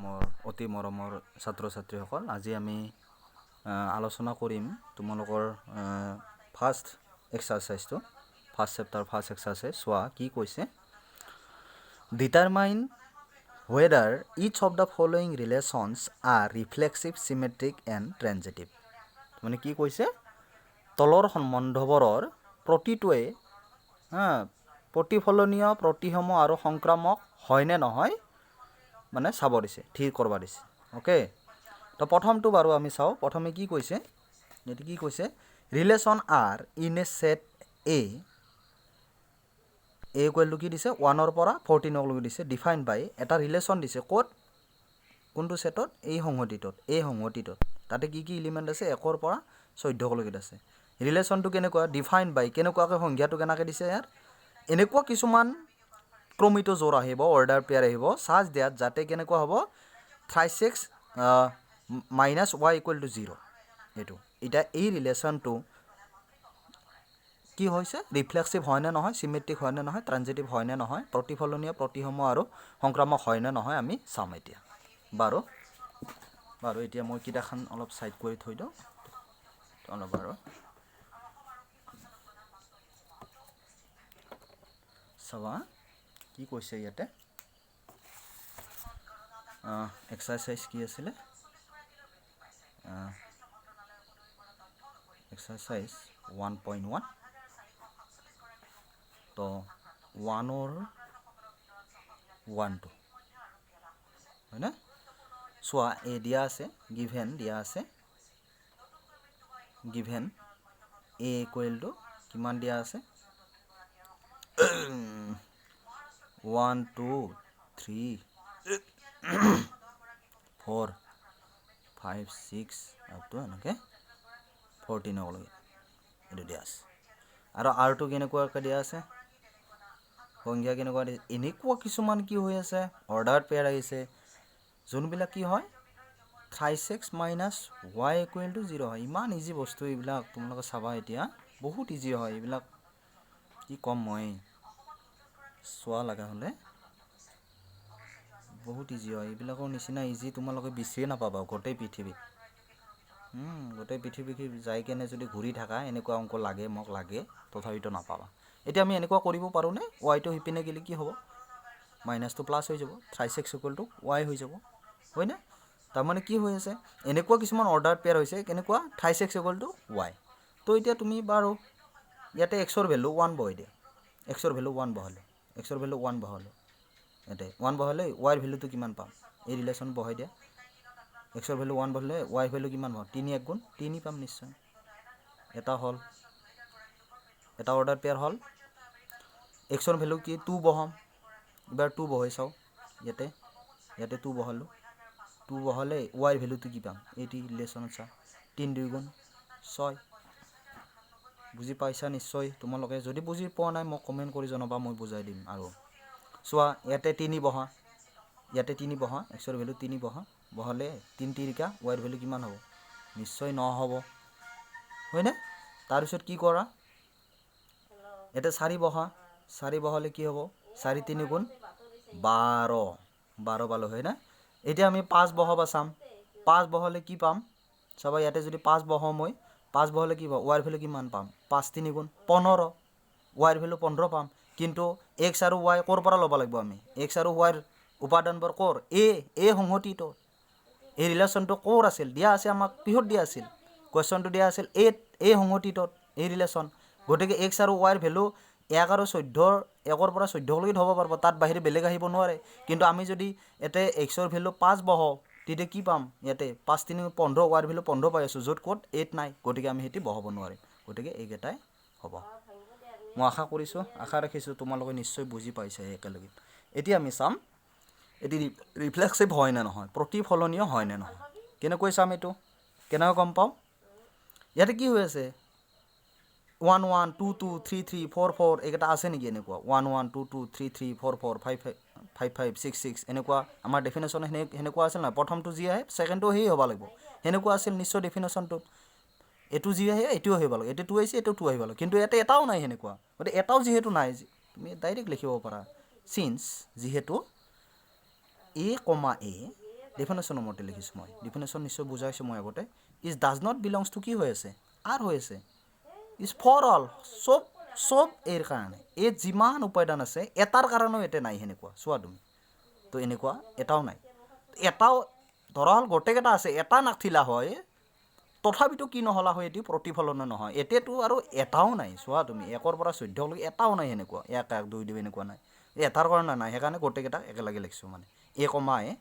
মোৰ অতি মৰমৰ ছাত্ৰ ছাত্ৰীসকল, আজি আমি আলোচনা কৰিম তোমালোকৰ ফাৰ্ষ্ট এক্সাৰচাইজটো, ফাৰ্ষ্ট চেপ্টাৰ ফাৰ্ষ্ট এক্সাৰচাইজ। চোৱা কি কৈছে: Determine whether each of the following relations are reflexive, symmetric and transitive. মানে কি কৈছে? তলৰ সম্বন্ধবোৰৰ প্ৰতিটোৱে হা প্ৰতিফলনীয়, প্ৰতিসম আৰু সংক্ৰামক হয়নে নহয় মানে চাব দিছে, থিৰ কৰিব দিছে। অ'কে, তো প্ৰথমটো বাৰু আমি চাওঁ। প্ৰথমে কি কৈছে এইটো? কি কৈছে? Relation R in a set A, A equal to কি দিছে? ওৱানৰ পৰা 14লৈকে দিছে। ডিফাইন বাই এটা ৰিলেশ্যন দিছে। ক'ত, কোনটো ছেটত? এই সংহতিটোত, এই সংহতিটোত। তাতে কি কি এলিমেণ্ট আছে? একৰ পৰা 14লৈকে আছে। ৰিলেশ্যনটো কেনেকুৱা? ডিফাইন বাই কেনেকুৱাকৈ, সংজ্ঞাটো কেনেকৈ দিছে? ইয়াত এনেকুৱা কিছুমান ক্ৰমিত জোৰ আহিব, অৰ্ডাৰ পেয়াৰ আহিব, চাচ that যাতে কেনেকুৱা হ'ব? Thrice x minus y equal to zero. এইটো এতিয়া এই ৰিলেশ্যনটো কি হৈছে? ৰিফ্লেক্সিভ হয়নে নহয়, চিমেট্ৰিক হয়নে নহয়, ট্ৰানজিটিভ হয়নে নহয়, প্ৰতিফলনীয়, প্ৰতিসম আৰু সংক্ৰামক হয়নে নহয়, আমি চাম এতিয়া। বাৰু, এতিয়া মই কিতাপখন অলপ ছাইড কৰি থৈ দিওঁ অলপ। বাৰু, চাবা কি কৈছে ইয়াতে। এক্সাৰচাইজ কি আছিলে? এক্সাৰচাইজ 1.1। তো ওৱানৰ ওৱানটো হয়নে? চোৱা, এ দিয়া আছে, গিভেন দিয়া আছে, গিভেন এ ইকুৱেল টু কিমান দিয়া আছে? One, two, three, four, five, six up to এনেকৈ 14লৈকে এইটো দিয়া আছে। আৰু আৰটো কেনেকুৱাকৈ দিয়া আছে? সংজ্ঞা কেনেকুৱা দিছে? এনেকুৱা কিছুমান কি হৈ আছে? অৰ্ডাৰ পেয়াৰ আহিছে, যোনবিলাক কি হয়? Thrice x minus y equal to zero হয়। ইমান ইজি বস্তু এইবিলাক, তোমালোকে চাবা এতিয়া, বহুত ইজি হয় এইবিলাক। কি ক'ম মই, চোৱা লগা হ'লে বহুত ইজি হয়। এইবিলাকৰ নিচিনা ইজি তোমালোকে বিচাৰিয়ে নাপাবা গোটেই পৃথিৱীত। গোটেই পৃথিৱীত যাই কেনে যদি ঘূৰি থাকা, এনেকুৱা অংক লাগে মোক লাগে, তথাপিতো নাপাবা। এতিয়া আমি এনেকুৱা কৰিব পাৰোঁনে? ৱাইটো সিপিনে গ'লে কি হ'ব? মাইনাছটো প্লাছ হৈ যাব, thrice x equal to y হৈ যাব, হয়নে? তাৰমানে কি হৈ আছে? এনেকুৱা কিছুমান অৰ্ডাৰ পেয়াৰ হৈছে। কেনেকুৱা? Thrice x equal to y. তো এতিয়া তুমি বাৰু ইয়াতে এক্সৰ ভেলু ওৱান বহাই দিয়া। এক্সৰ ভেলু ওৱান বহালোঁ, এক্সৰ ভেলু ওৱান বহালোঁ। ইয়াতে ওৱান বহালে ৱাইৰ ভেলুটো কিমান পাম? এই ৰিলেশ্যন বহাই দিয়া। এক্সৰ ভেলু ওৱান বহালে ৱাইৰ ভেলু কিমান পাম? তিনি এক গুণ তিনি পাম নিশ্চয়। এটা হ'ল, এটা অৰ্ডাৰ পেয়াৰ হ'ল। এক্সৰ ভেলু কি? টু বহাম। এইবাৰ টু বহাই চাওঁ ইয়াতে। ইয়াতে টু বহালোঁ। টু বহালে ৱাইৰ ভেলুটো কি পাম? এইটো ৰিলেশ্যনত চা, তিনি দুই গুণ ছয়। বুজি পাইছা নিশ্চয় তোমালোকে। যদি বুজি পোৱা নাই, মোক কমেণ্ট কৰি জনাবা, মই বুজাই দিম। আৰু চোৱা, ইয়াতে তিনি বহা, ইয়াতে তিনি বহা, এক্সৰ ভেলু তিনি বহা। বহালে তিনি তিৰিকা, ৱাইৰ ভেলু কিমান হ'ব? নিশ্চয় ন হ'ব, হয়নে? তাৰপিছত কি কৰা? ইয়াতে চাৰি বহা। চাৰি বহালে কি হ'ব? চাৰি তিনি গুণ 12, 12 পালোঁ, হয়নে? এতিয়া আমি পাঁচ বহাব চাম। পাঁচ বহালে কি পাম চাবা। ইয়াতে যদি পাঁচ বহাওঁ মই, পাঁচ বহালে কি পাম? ৱাইৰ ভেলু কিমান পাম? পাঁচ তিনি গুণ 15, ৱাইৰ ভেলু 15 পাম। কিন্তু এক্স আৰু ৱাই ক'ৰ পৰা ল'ব লাগিব আমি? এক্স আৰু ৱাইৰ উপাদানবোৰ ক'ৰ? এই সংহতিটো, এই ৰিলেশ্যনটো ক'ৰ আছিল? দিয়া আছে আমাক। কিহত দিয়া আছিল? কুৱেশ্যনটো দিয়া আছিল এত, এই সংহতিটোত এই ৰিলেশ্যন। গতিকে এক্স আৰু ৱাইৰ ভেলু এক আৰু 14ৰ, একৰ পৰা 14লৈকে হ'ব পাৰিব, তাত বাহিৰে বেলেগ আহিব নোৱাৰে। কিন্তু আমি যদি ইয়াতে এক্সৰ ভেলু পাঁচ বহাওঁ, তেতিয়া কি পাম? ইয়াতে পাঁচ তিনি 15, ৱাইৰ ভেলু 15 পাই আছোঁ, য'ত ক'ত এইট নাই। গতিকে আমি সেইটো বহাব নোৱাৰিম। গতিকে এইকেইটাই হ'ব। মই আশা কৰিছোঁ, আশা ৰাখিছোঁ, তোমালোকে নিশ্চয় বুজি পাইছে একেলগে। এতিয়া আমি চাম এটি ৰিফ্লেক্সিভ হয় নে নহয়, প্ৰতিফলনীয় হয় নে নহয়। কেনেকৈ চাম এইটো? কেনেকৈ গম পাওঁ? ইয়াতে কি হৈ আছে? One one, two two, three three, four four, এইকেইটা আছে নেকি এনেকুৱা? One one, two two, three three, four four, five five, five five, six six, এনেকুৱা আমাৰ ডেফিনেশ্যন সেনেকুৱা আছিল নহয়? প্ৰথমটো যি আহে, ছেকেণ্ডটো সেই হ'ব লাগিব। সেনেকুৱা আছিল নিশ্চয় ডেফিনেশ্যনটোত। এইটো যি আহে, এইটোও আহিব লাগিব। এইটো টু আহিছে, এইটো টু আহিব লাগিব। কিন্তু ইয়াতে এটাও নাই সেনেকুৱা। গতিকে এটাও যিহেতু নাই, তুমি ডাইৰেক্ট লিখিব পাৰা, চিন্স, যিহেতু এ কমা এ ডেফিনেশ্যনৰ মতে লিখিছোঁ মই। ডেফিনেশ্যন নিশ্চয় বুজাইছোঁ মই আগতে। Is does not belongs to কি হৈ আছে? আৰ হৈ আছে। Is for all, চব এৰ কাৰণে। এই যিমান উপাদান আছে, এটাৰ কাৰণেও ইয়াতে নাই সেনেকুৱা। চোৱা তুমি তো, এনেকুৱা এটাও নাই। এটাও ধৰা হ'ল গোটেইকেইটা আছে, এটা নাথিলা হয়, তথাপিতো কি নহ'লা হয়? এইটো প্ৰতিফলনো নহয়। এতিয়াতো আৰু এটাও নাই। চোৱা তুমি, 1ৰ পৰা 14লৈকে এটাও নাই সেনেকুৱা। এক, এক, দুই, দুই এনেকুৱা নাই। এটাৰ কাৰণে নাই, সেইকাৰণে গোটেইকেইটাক একেলগে লিখিছোঁ। মানে a comma a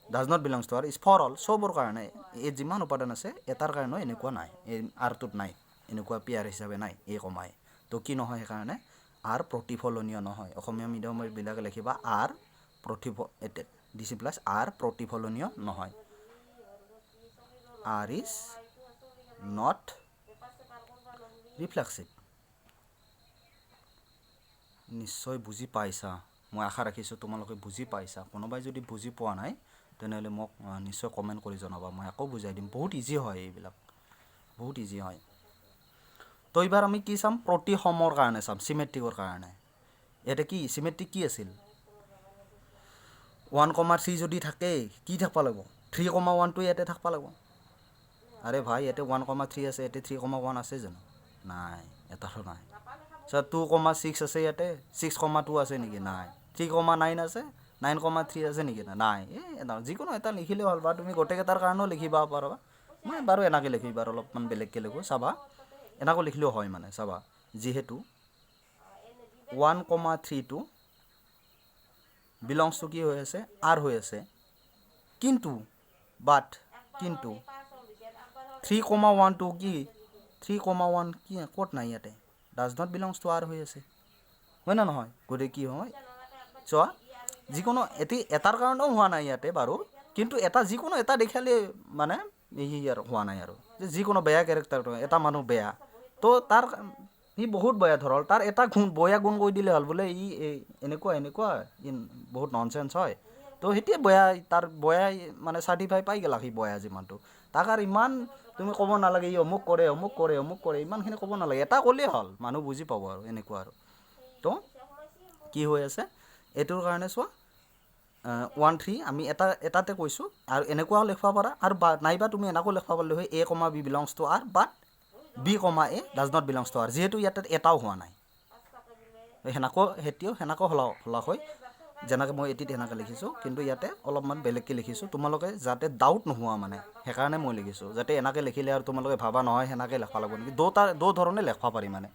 does not belongs to R is for all, চবৰ কাৰণে। এই যিমান উপাদান আছে, এটাৰ কাৰণেও এনেকুৱা নাই। এই আৰটোত নাই, এনেকুৱা পেয়াৰ হিচাপে নাই এ কমা এ। তো কি নহয়? সেইকাৰণে আৰ প্ৰতিফলনীয় নহয়। অসমীয়া মিডিয়ামৰ বিলাকে লিখিবা, আৰ প্ৰতিফ এতে this implies R প্ৰতিফলনীয় নহয়। R is not reflexive. নিশ্চয় বুজি পাইছা। মই আশা ৰাখিছোঁ তোমালোকে বুজি পাইছা। কোনোবাই যদি বুজি পোৱা নাই, তেনেহ'লে মোক নিশ্চয় কমেণ্ট কৰি জনাবা, মই আকৌ বুজাই দিম। বহুত ইজি হয় এইবিলাক, বহুত ইজি হয়। তো এইবাৰ আমি কি চাম? প্ৰতিসমৰ কাৰণে চাম, চিমেট্ৰিকৰ কাৰণে। ইয়াতে কি চিমেট্ৰিক কি আছিল? 1 কমা 3 যদি থাকে, কি থাকিব লাগিব? 3 কমা 1টো ইয়াতে থাকিব লাগিব। আৰে ভাই, ইয়াতে 1 কমা 3 আছে, ইয়াতে 3 কমা 1 আছে জানো? নাই, এটাৰো নাই। আচ্ছা, 2 কমা 6 আছে ইয়াতে, 6 কমা 2 আছে নেকি? নাই। 3 কমা 9 আছে, 9 কমা 3 আছে নেকি? নাই। এই যিকোনো এটা লিখিলেও হ'ল বা তুমি গোটেইকেইটাৰ কাৰণেও লিখিব পাৰবা। মই বাৰু এনেকৈ লিখিম বাৰু, অলপমান বেলেগকৈ লিখোঁ, চাবা। এনেকৈ লিখিলেও হয়। মানে চাবা, যিহেতু 1 কমা 3টো বিলংছ টু কি হৈ আছে? আৰ হৈ আছে। কিন্তু, বাট, কিন্তু 3 কমা 1টো কি? 3 কমা 1 কি ক'ত নাই ইয়াতে? Does not belongs to R হৈ আছে, হয় নে নহয়? গতিকে কি হয় চোৱা, যিকোনো এটি এটাৰ কাৰণেও হোৱা নাই ইয়াতে বাৰু, কিন্তু এটা যিকোনো এটা দেখালে মানে সি আৰু হোৱা নাই আৰু যে যিকোনো বেয়া কেৰেক্টাৰটো, এটা মানুহ বেয়া, তো তাৰ সি বহুত বেয়া ধৰক, তাৰ এটা গুণ, বেয়া গুণ কৈ দিলে হ'ল, বোলে ই এনেকুৱা এনেকুৱা, ই বহুত ননচেঞ্চ হয়। তো সেইটোৱে বেয়া, তাৰ বেয়া মানে চাৰ্টিফাই পাই গ'লা সি বেয়া যিমানটো। তাক আৰু ইমান তুমি ক'ব নালাগে, ই অমুক কৰে, অমুক কৰে, অমুক কৰে, ইমানখিনি ক'ব নালাগে। এটা ক'লেই হ'ল, মানুহ বুজি পাব আৰু এনেকুৱা আৰু। তো কি হৈ আছে এইটোৰ কাৰণে চোৱা, 1 3 আমি এটা এটাতে কৈছোঁ আৰু এনেকুৱাও লিখিব পাৰা আৰু বা নাইবা তুমি এনেকুৱাও লিখিব পাৰিলে হয়, a comma b belongs to R but b comma a does not belongs to R। যিহেতু ইয়াতে এটাও হোৱা নাই, সেনেকৈ সেইটোও সেনেকৈ হলা হলা হয়। যেনেকৈ মই এটিত সেনেকৈ লিখিছোঁ, কিন্তু ইয়াতে অলপমান বেলেগকৈ লিখিছোঁ, তোমালোকে যাতে ডাউট নোহোৱা মানে সেইকাৰণে মই লিখিছোঁ, যাতে এনেকৈ লিখিলে আৰু তোমালোকে ভাবা নহয়, সেনেকৈ লিখিব লাগিব নেকি। দুটা দু ধৰণে লিখিব পাৰি মানে,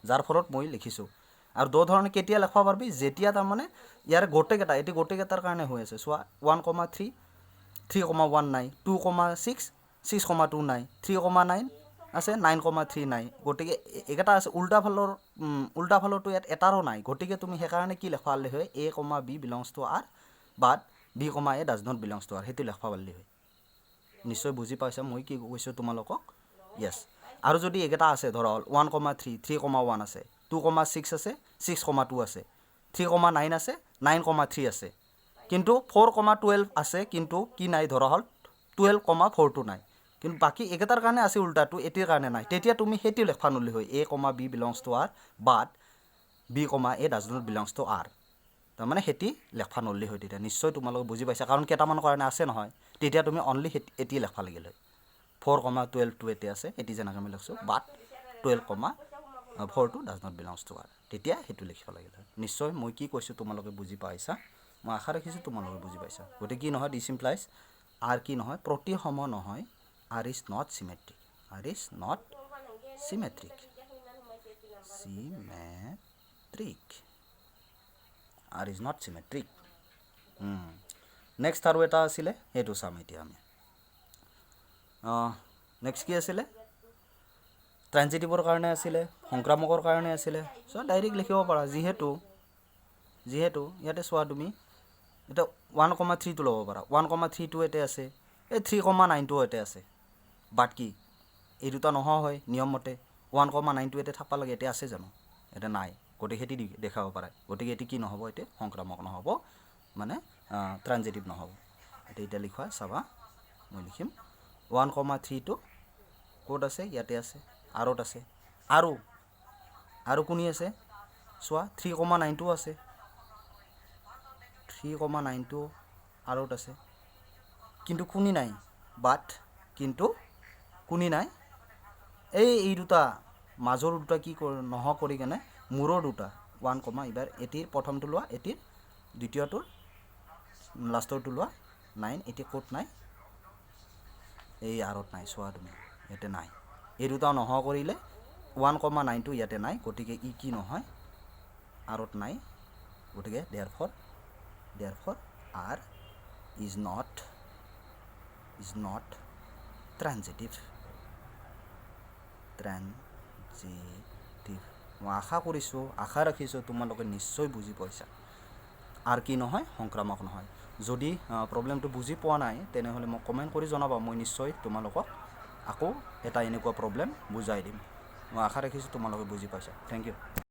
যাৰ ফলত মই লিখিছোঁ। আৰু দু ধৰণে কেতিয়া লিখিব পাৰিবি? যেতিয়া তাৰমানে ইয়াৰ গোটেইকেইটা, এইটো গোটেইকেইটাৰ কাৰণে হৈ আছে। চোৱা, 1 comma 3, 3 comma 1 নাই, 2 comma 6, 6 comma 2 নাই, 3 কমা 9 আছে, 9 কমা 3 নাই। গতিকে এইকেইটা আছে, উল্টা ফালৰটো ইয়াত এটাৰো নাই। গতিকে তুমি সেইকাৰণে কি লিখিব পাৰিলে হয়? A comma b belongs to R but b comma a does not belongs to R, সেইটো লিখিব পাৰিলে হয়। নিশ্চয় বুজি পাইছা মই কি কৈছোঁ তোমালোকক? য়েছ। আৰু যদি এইকেইটা আছে, ধৰা হ'ল 1 comma 3, 3 comma 1 আছে, 2 কমা 6 আছে, 6 কমা 2 আছে, 3 কমা 9 আছে, 9 কমা 3 আছে, কিন্তু 4 কমা 12 আছে, কিন্তু কি নাই? ধৰা হ'ল 12 কমা 4টো নাই, কিন্তু বাকী এইকেইটাৰ কাৰণে আছে, উল্টাটো এটিৰ কাৰণে নাই, তেতিয়া তুমি সেইটো লেখবা নলি হয়, a comma b belongs to R but b comma a does not belongs to R। তাৰমানে সেটি লেখবা নল্লি হয় তেতিয়া। নিশ্চয় তোমালোকে বুজি পাইছা, কাৰণ কেইটামানৰ কাৰণে আছে নহয়। তেতিয়া তুমি অনলি সেটি এটি লেখবা লাগিল হয়, 4 কমা 12টো এতিয়া আছে, এটি যেনেকৈ আমি লিখিছোঁ, বাট 12 কমা 4টো does not belongs to R, তেতিয়া সেইটো লিখিব লাগিল হয়। নিশ্চয় মই কি কৈছোঁ তোমালোকে বুজি পাইছা। মই আশা ৰাখিছোঁ তোমালোকে বুজি পাইছা। গতিকে কি নহয়? দিছ ইমপ্লাইজ আৰ কি নহয়? প্ৰতিসম নহয়। R is not symmetric. R is not symmetric, symmetric. R is not symmetric. Next আৰু এটা আছিলে, সেইটো চাম এতিয়া আমি। নেক্সট কি আছিলে? ট্ৰানজিটিভৰ কাৰণে আছিলে, সংক্ৰামকৰ কাৰণে আছিলে। চ' ডাইৰেক্ট লিখিব পাৰা, যিহেতু ইয়াতে চোৱা তুমি, এতিয়া 1 কমা 3টো ল'ব পাৰা। 1 কমা 3টো ইয়াতে আছে, এই 3 কমা 9টো ইয়াতে আছে, বাট কি এই দুটা নোহোৱা হয়। নিয়মমতে 1 কমা 9টো ইয়াতে থাকিব লাগে, ইয়াতে আছে জানো? ইয়াতে নাই। গতিকে সেইটো দেখাব পাৰে। গতিকে এইটো কি নহ'ব? এতিয়া সংক্ৰামক নহ'ব, মানে ট্ৰানজিটিভ নহ'ব। এতিয়া লিখোৱা চাবা, মই লিখিম, 1 কমা 3টো ক'ত আছে? ইয়াতে আছে, আৰত আছে। আৰু কোনি আছে চোৱা, 3 কমা 9টো আছে, 3 কমা 9টো আৰত আছে। কিন্তু কোনি নাই। বাট কিন্তু কোনি নাই। এই দুটা, মাজৰ দুটা কি নহ কৰি কেনে মূৰৰ দুটা ওৱান কমা, এইবাৰ এটিৰ প্ৰথমটো লোৱা, এটিৰ দ্বিতীয়টোৰ লাষ্টৰটো লোৱা, নাইন। এতিয়া ক'ত নাই? এই আৰত নাই। চোৱা তুমি, ইয়াতে নাই। এই দুটা নহ কৰিলে ওৱান কমা নাইনটো ইয়াতে নাই। গতিকে ই কি নহয়? আৰত নাই। গতিকে therefore R is not transitive, transitive. মই আশা কৰিছোঁ, আশা ৰাখিছোঁ, তোমালোকে নিশ্চয় বুজি পাইছা। আৰ কি নহয়? সংক্ৰামক নহয়। যদি প্ৰব্লেমটো বুজি পোৱা নাই, তেনেহ'লে মোক কমেণ্ট কৰি জনাবা। মই নিশ্চয় তোমালোকক আকৌ এটা এনেকুৱা প্ৰব্লেম বুজাই দিম। মই আশা ৰাখিছোঁ তোমালোকে বুজি পাইছা। Thank you.